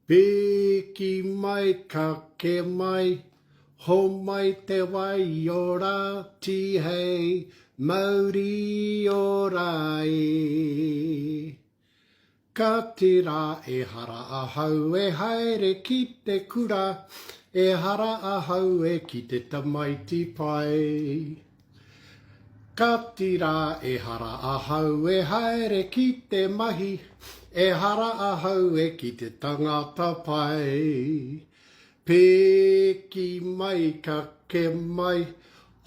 Piki mai, kake mai, homai te waiora, tihei, mauri ora e. Kati rā, ehara ahau e haere ki te kura, ehara ahau e ki te tamaiti pai. Kati rā, ehara ahau e haere ki te mahi, ehara ahau e ki te tangata pai. Pēki mai, kake mai,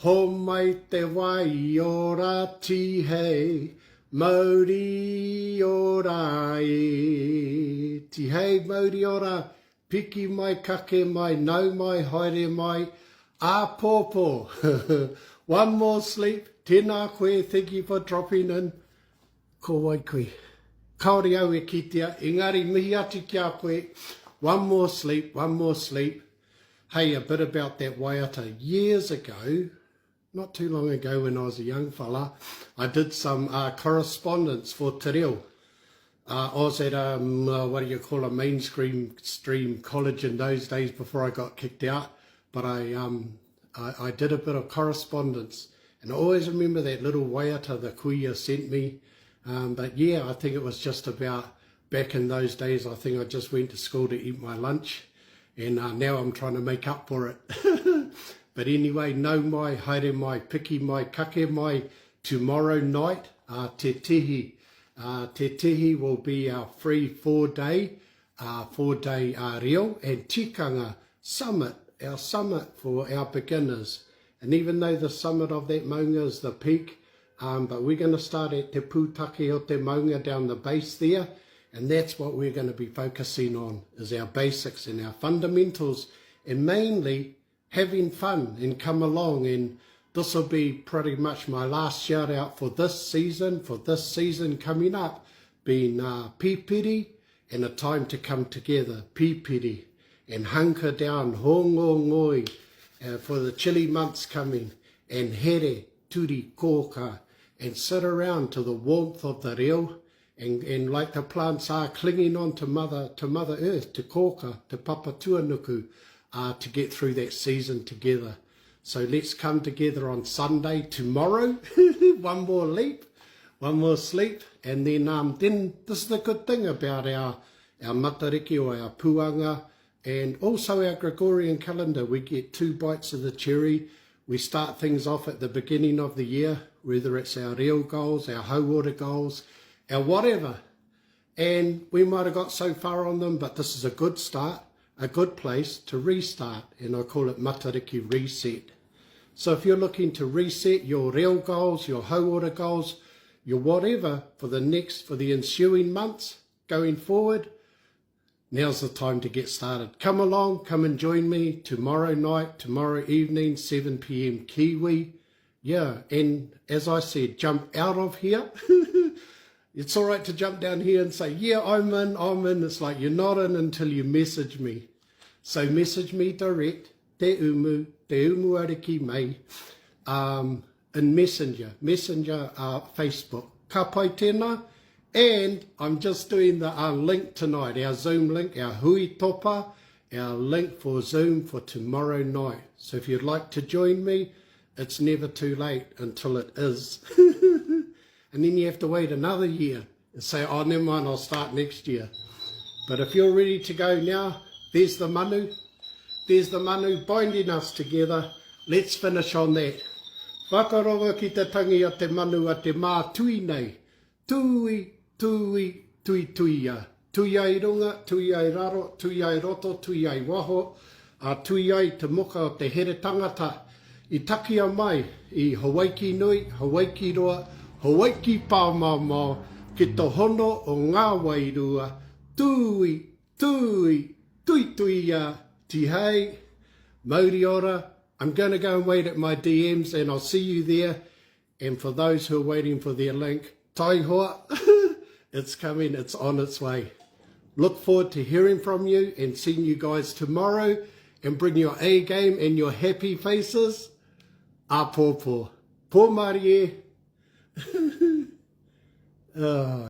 homai te waiora tihei, Mauri ora e. Tihei mauri ora, piki mai, kake mai, nau mai, haere mai, āpōpō. One more sleep, tēnā koe, thank you for dropping in. Ko wai koe? Kāore au e kitea, engari mihi atu ki a koe. One more sleep, one more sleep. Hey, a bit about that waiata. Years ago, Not too long ago when I was a young fella, I did some uh, correspondence for Te Reo. Uh, I was at a, um, uh, what do you call a mainstream stream college in those days before I got kicked out, but I, um, I, I did a bit of correspondence. And I always remember that little waiata the kuia sent me. Um, but yeah, I think it was just about back in those days, I think I just went to school to eat my lunch. And uh, now I'm trying to make up for it. but anyway, nau mai, haere mai, piki mai, kake mai, tomorrow night, uh, Te Tihi. Uh, Te Tihi will be our free four-day, uh, four-day uh, reo and tikanga summit, our summit for our beginners. And even though the summit of that maunga is the peak, um, but we're going to start at Te Pūtake o Te Maunga down the base there, and that's what we're going to be focusing on, is our basics and our fundamentals, and mainly having fun and come along. And this will be pretty much my last shout out for this season, for this season coming up, being uh, Pipiri and a time to come together, pipiri, and hunker down, hōngongoi, uh, for the chilly months coming, and here, turi, kōka, and sit around to the warmth of the reo, and, and like the plants are clinging on to mother, to mother earth, to kōka, to papatuanuku, uh, to get through that season together. So let's come together on Sunday tomorrow. one more leap, one more sleep, and then um, then this is the good thing about our our matariki or our puanga, and also our Gregorian calendar. We get two bites of the cherry. We start things off at the beginning of the year, whether it's our real goals, our hauora goals, our whatever. And we might have got so far on them, but this is a good start, a good place to restart, and I call it Matariki Reset. So if you're looking to reset your real goals, your hauora goals, your whatever for the next, for the ensuing months going forward, now's the time to get started. Come along, come and join me tomorrow night, tomorrow evening, 7 p.m. Kiwi. Yeah, and as I said, jump out of here. it's all right to jump down here and say, yeah, I'm in, I'm in. It's like you're not in until you message me. So message me direct, Te Umu, Te Umuariki Mei, um, in Messenger, Messenger uh, Facebook. Ka pai tēnā. And I'm just doing the uh, link tonight, our Zoom link, our hui topa, our link for Zoom for tomorrow night. So if you'd like to join me, it's never too late until it is. and then you have to wait another year and say, oh, never mind, I'll start next year. But if you're ready to go now, there's the manu. There's the manu binding us together. Let's finish on that. Whakarongo ki te tangi a te manu a te mātui nei. Tūi, tūi, tuituia. Tui ai runga, tui ai raro, tui ai roto, tui ai waho, a tui ai te moka o te here tangata i takia mai i Hawaiki nui, Hawaiki roa, Hawaiki pāmaomao ki te hono o ngā wairua, tūi, tūi, tuituia, tihei, mauri ora, I'm gonna go and wait at my DMs and I'll see you there And for those who are waiting for their link, taihoa, it's coming, it's on its way. Look forward to hearing from you and seeing you guys tomorrow and bring your A game and your happy faces. Āpōpō. Pō mārie. uh.